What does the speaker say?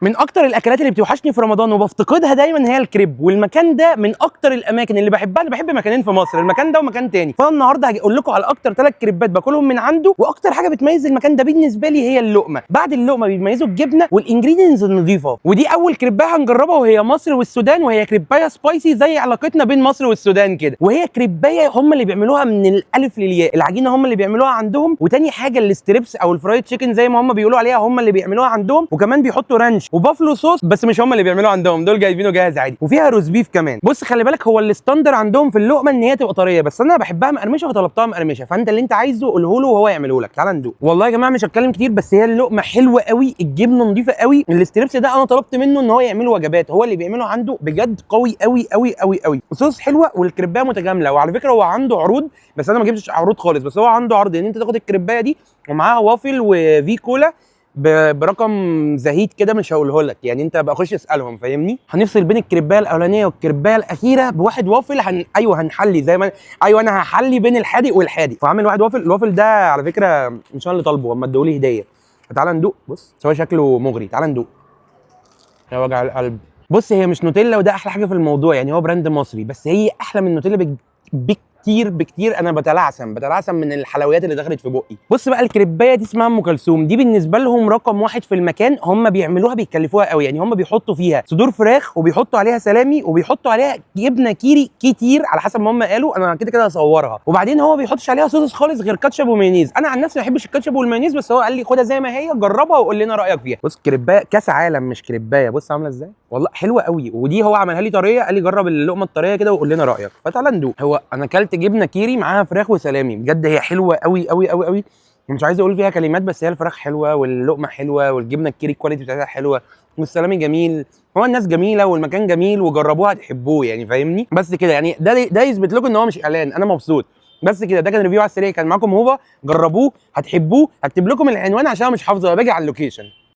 من اكتر الاكلات اللي بتوحشني في رمضان وبفتقدها دايما هي الكريب، والمكان ده من اكتر الاماكن اللي بحبها. انا بحب مكانين في مصر، المكان ده ومكان تاني. فانا النهارده هاجي اقول لكم على اكتر 3 كريبات باكلهم من عنده. واكتر حاجة بتميز المكان ده بالنسبة لي هي اللقمة، بعد اللقمة بيميزوا الجبنة وال ingredients النظيفة. ودي اول كريبايه هنجربها وهي مصر والسودان، وهي كريبايه spicy زي علاقتنا بين مصر والسودان كده. وهي كريبايه هم اللي بيعملوها من الالف للياء، العجينة هم اللي بيعملوها عندهم. وتاني حاجة ال strips او ال fried chicken زي ما هم بيقولوا عليها هم اللي بيعملوها عندهم. وكمان بيحطوا ranch و buffalo sauce، بس مش هم اللي بيعملوها عندهم، دول جايبينه جاهز عادي. وفيها roast beef كمان. بص خلي بالك، هو ال standard عندهم في اللقمة ان هي تبقى طريه، بس انا بحبها مقرمشه فطلبتها مقرمشه. فانت اللي انت عايزه قوله له وهو يعمله لك. تعال ندوق. والله يا جماعة مش هتكلم كتير، بس هي اللقمة حلوة قوي، الجبنة نظيفة قوي. ال strips ده انا طلبت منه ان هو يعمله وجبات، هو اللي بيعمله عنده بجد قوي قوي قوي قوي قوي. الصوص حلوة والكريبايه متكامله. وعلى فكرة هو عنده عروض، بس انا ما جبتش عروض خالص، بس هو عنده عرض ان انت تاخد الكريبايه دي ومعاها وافل وفي كولا برقم زهيد كده مش هقوله لك، يعني انت بقى خش اسالهم، فاهمني؟ هنفصل بين الكريبايه الاولانية والكريبايه الاخيرة بواحد وافل. ايوه هنحلي زي ما ايوه انا هحلي بين الحادق والحادق، فعامل واحد وافل. الوافل ده على فكرة مش انا اللي طالبه، هم ادوا لي هديه. فتعالى ندوق. بص هو شكله مغري، تعالى ندوق. يا وجع القلب. بص هي مش نوتيلا، وده احلى حاجة في الموضوع، يعني هو brand مصري بس هي احلى من نوتيلا بكتير بكتير. انا بتلعثم بتلعثم من الحلويات اللي دخلت في بقي. بص بقى الكريبايه دي اسمها ام كلثوم، دي بالنسبة لهم رقم واحد في المكان. هم بيعملوها بيكلفوها قوي، يعني هم بيحطوا فيها صدور فراخ وبيحطوا عليها سلامي وبيحطوا عليها جبنه كيري كتير على حسب ما هم قالوا، انا كده كده هصورها. وبعدين هو ما بيحطش عليها صوص خالص غير كاتشب ومايونيز. انا عن نفسي ما بحبش الكاتشب والمايونيز، بس هو قال لي خدها زي ما هي جربها وقول لنا رايك فيها. بص كريبايه كاس عالم مش كريبايه، بص عامله ازاي، والله حلوة قوي. ودي هو عملها لي طريه، قال لي جرب اللقمة الطريه كده وقول لنا رايك. فتعالى ندوق. هو انا اكلت جبنه كيري معاها فراخ وسلامي، بجد هي حلوة قوي قوي قوي قوي. مش عايز اقول فيها كلمات، بس هي الفراخ حلوة واللقمه حلوة والجبنه الكيري ال quality بتاعتها حلوة والسلامي جميل. هو الناس جميلة والمكان جميل، وجربوها هتحبوه يعني، فاهمني؟ بس كده يعني، ده يثبت لكم ان هو مش اعلان، انا مبسوط. بس كده، ده كان review على السريع، كان معاكم هوبا. جربوه هتحبوه. هكتب لكم العنوان عشان أنا مش حافظه، باجي على ال location.